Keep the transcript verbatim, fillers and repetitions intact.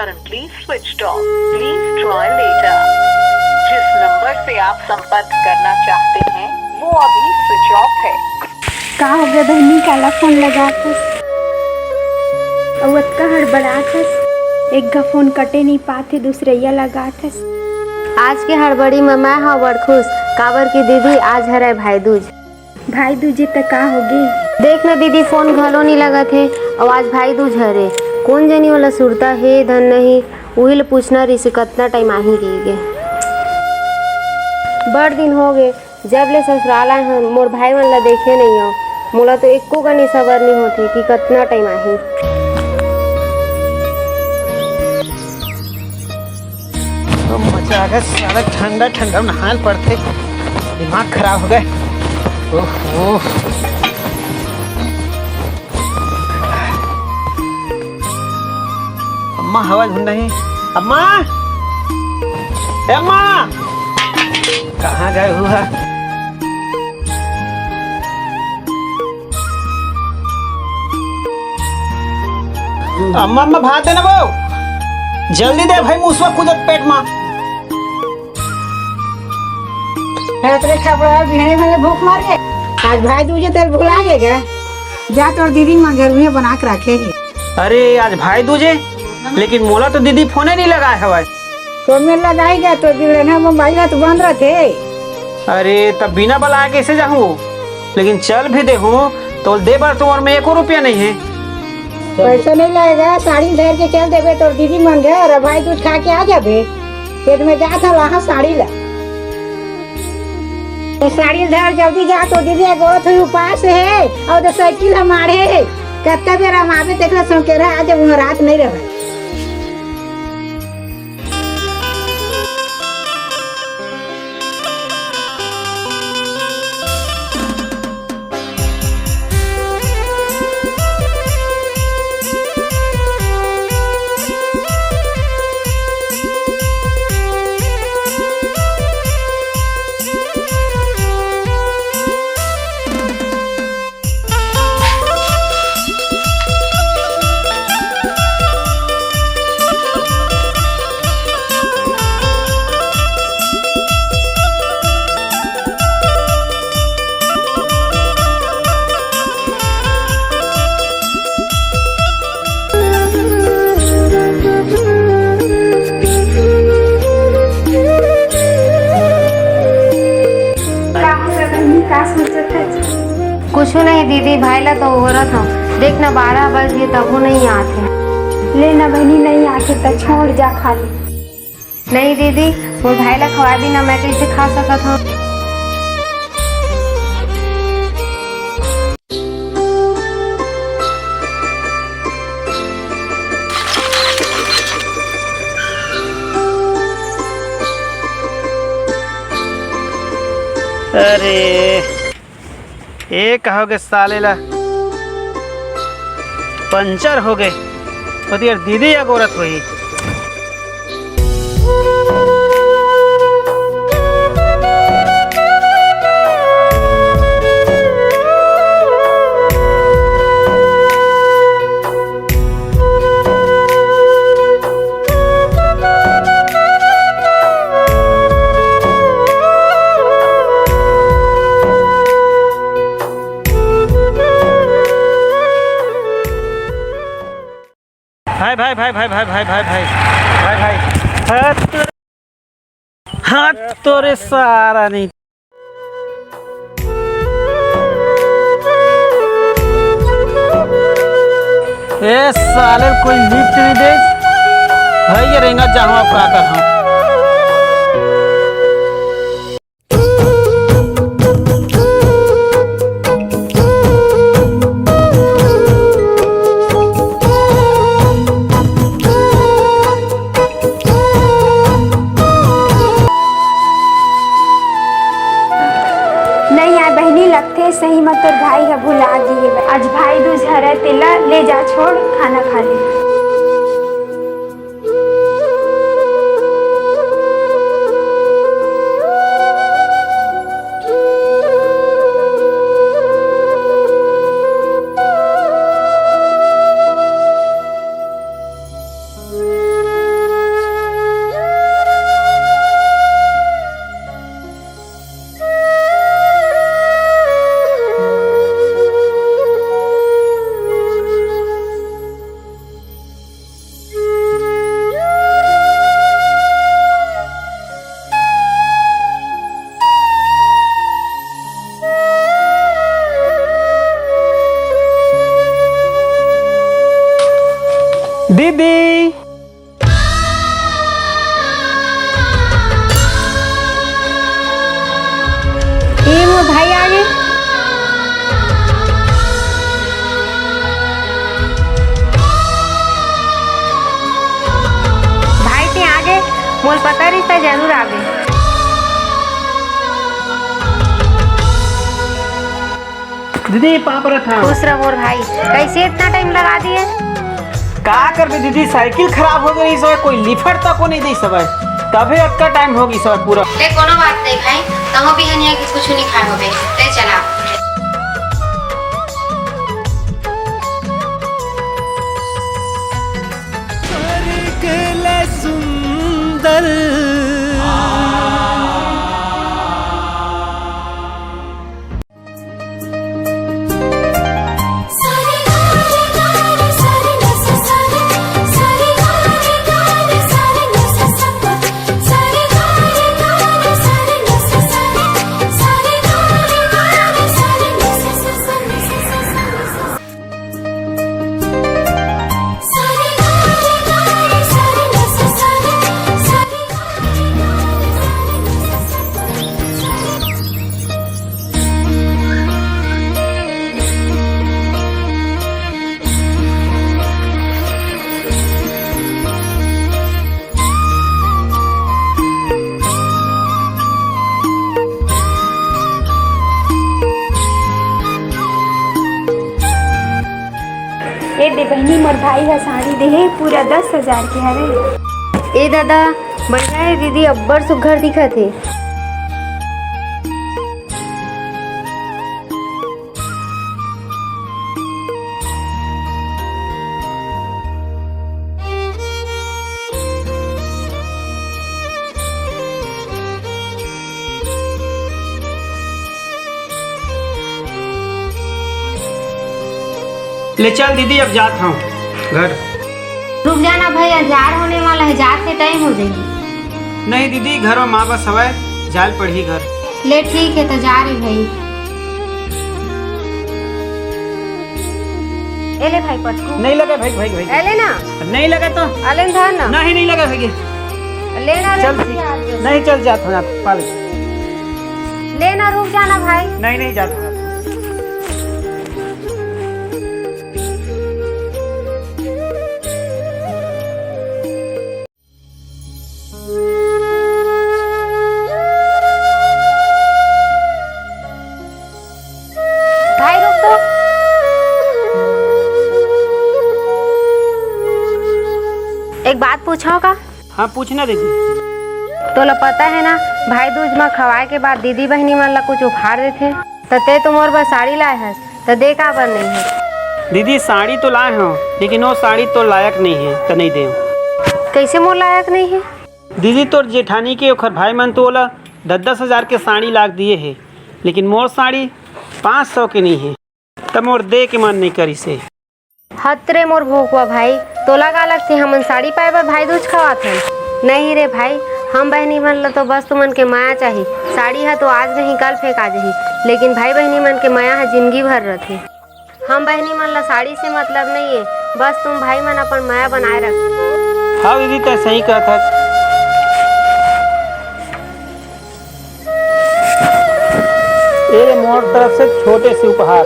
Please switched off. Please try later. जिस number से आप संपर्क करना चाहते हैं, वो अभी स्विच ऑफ है। का होगे बहिनी, काला फोन लगाथस? अउ अतका हड़बड़ाथस, एक घा फोन कटे नइ पाथे, दूसरइया लगाथस। आज के हड़बड़ी म मैं हव बड़ खुश, काबर के दीदी, आज हरय भाई दूज। भाई दूज त का होगे? देख न दीदी, फोन घलो नइ लगत हे, अउ आज भाई दूज हरे। कोन जनी ओला सुरता हे धन नहीं, उही ल पूछना रिहिस कतना टाइम आही कहिके। बड़ दिन होगे, जब ले ससुराल आए हन, मोर भाई मन ला देखे नइ हव। मोला तो एको कनी सबर नइ होत हे कि कतना टाइम आही। तो मजा आ गया, साला ठंडा ठंडा नहाय ल पड़थे, दिमाग खराब हो गए। ओहो। अम्मा हवा झुंड नहीं। अम्मा, ए अम्मा, कहाँ गए हुआ? अम्मा, अम्मा, भात देना वो, जल्दी दे भाई, मुसवा कूदत पेट मा। अरे तेरे खपड़ा बिहने में भूख मार के। आज भाई दूजे तेल भुला गेगा। जा तोर दीदी माँ घर में बना के रखे ही। अरे आज भाई दूजे, लेकिन मोला तो दीदी फोने नहीं लगाए हवाए। तो मैं लगाई गया तो बिगड़े ना मोबाइल तो बंद रहते। अरे तब बिना बलाए कैसे जाहूँ? लेकिन चल भी देहूँ तो दे बर तुम्हार में एको रुपया नहीं है। पैसा नहीं लगेगा, साड़ी धर के चल देबे तोर दीदी मन घर, भाई दूज खा के आ जाबे। खेत में जात हन, लाहा साड़ी ला। तो साड़ी धर, जल्दी जा, तो दीदी गोरत हुई उपास हे, अउ तो साइकिल ह माढ़े हे। कत्ता बेर हम आबे, तेकरा संग के रह, आज वो रात नहीं रहे। का हो सकत हे, का सोचत हे? कुछु नहीं दीदी, भाई ला तो ओरत हव। देख ना, बारह बज गे, तभो नहीं आथे। ले ना बहिनी, नहीं आथे त छोड़ जा खाली। नहीं दीदी, मोर भाई ला खवाए बिना मैं कैसे खा सकत हव? अरे, ए कहोगे साले ला, पंचर हो गए। ओती यार दीदी अगोरत होही। भाई, भाई, भाई, भाई, भाई, भाई, भाई, भाई, भाई, भाई, हाथ तोरे, हाथ तोरे सारा नहीं। ए साले, कोई लिफ्ट नहीं दे। भाई, ये रेंगा जाऊँ, अब का कर हम। नहीं आय बहिनी, लगथे सही म तोर भाई ह भुला गे हे। आज भाई दूज हरय, तेला ले जा, छोड़, खाना खा ले। पता रहिस त जरूर आबे। दीदी, पाँव परत हँव। खुश रह मोर भाई। कइसे इतना टाइम लगा दिए? का करबे दीदी, साइकिल खराब हो गई सवय, कोई लिफट तक को नहीं दे सवय, तभे अतका टाइम हो गई सवय पूरा। ले, कोनो बात नहीं भाई, तहूँ बिहनिया के कुछ नहीं खाए होबे। ले चला। स्वर्ग ले सुंदर। ए दे बहिनी, मोर भाई ह साड़ी देहे, पूरा दस हजार के हवे। ए दादा, बढ़िया हे दीदी, अब्बड़ सुग्घर दिखत हे। ले चल दीदी, अब जात हँव घर। रुक जाना भैया, जाड़ होने वाला है, जात के टाइम हो जाही। नहीं दीदी, घर में माँ बस हवय, जाल पड़ही घर। ले ठीक है, तो जा रही भाई। ए ले भाई पटकू। नहीं लगे भाई, भाई, भाई। ए ले ना। नहीं लगे तो। अलेन धर ना। नहीं, नहीं लगे भाई। ले ना रे चल भैया, ठीक। आज। नहीं, चल जात हँव, पाल। ले ना, रुक जाना भाई। नहीं, नहीं जात हँव। भाई रुक तो। एक बात पूछो का? हाँ, पूछना दीदी। तोला पता है ना, भाई दूज मा खवाए के बाद दीदी बहिनी मन ला कुछ उपहार देथे। त ते तो मोर बर साड़ी लाए हस, त दे काबर नहीं है? दीदी, साड़ी तो लाए हँव, लेकिन वो साड़ी तोर लायक नहीं है, त नहीं देव। कैसे मोर लायक नहीं है? दीदी, तोर जेठानी के ओखर भाई मन तो ओला दस दस हजार के साड़ी लाग दिए है, लेकिन मोर साड़ी पाँच सौ के नहीं है, त मोर दे के मन नहीं करिस है। हत रे मोर भोकवा भाई, तोला का लगथे हमन साड़ी पाए बर भाई दूज खवाथन? नहीं रे भाई, हम बहिनी मन ल तो बस तुमन के मया चाही। साड़ी ह तो आज नहीं कल फेंका जाही, लेकिन भाई बहिनी मन के मया ह जिंदगी भर रथे। हम बहिनी मन ल साड़ी से मतलब नहीं है, बस तुम भाई मन अपन मया बनाए रख। हाँ दीदी, तैं सही कहत हस। ए रे मोर तरफ से छोटे से उपहार।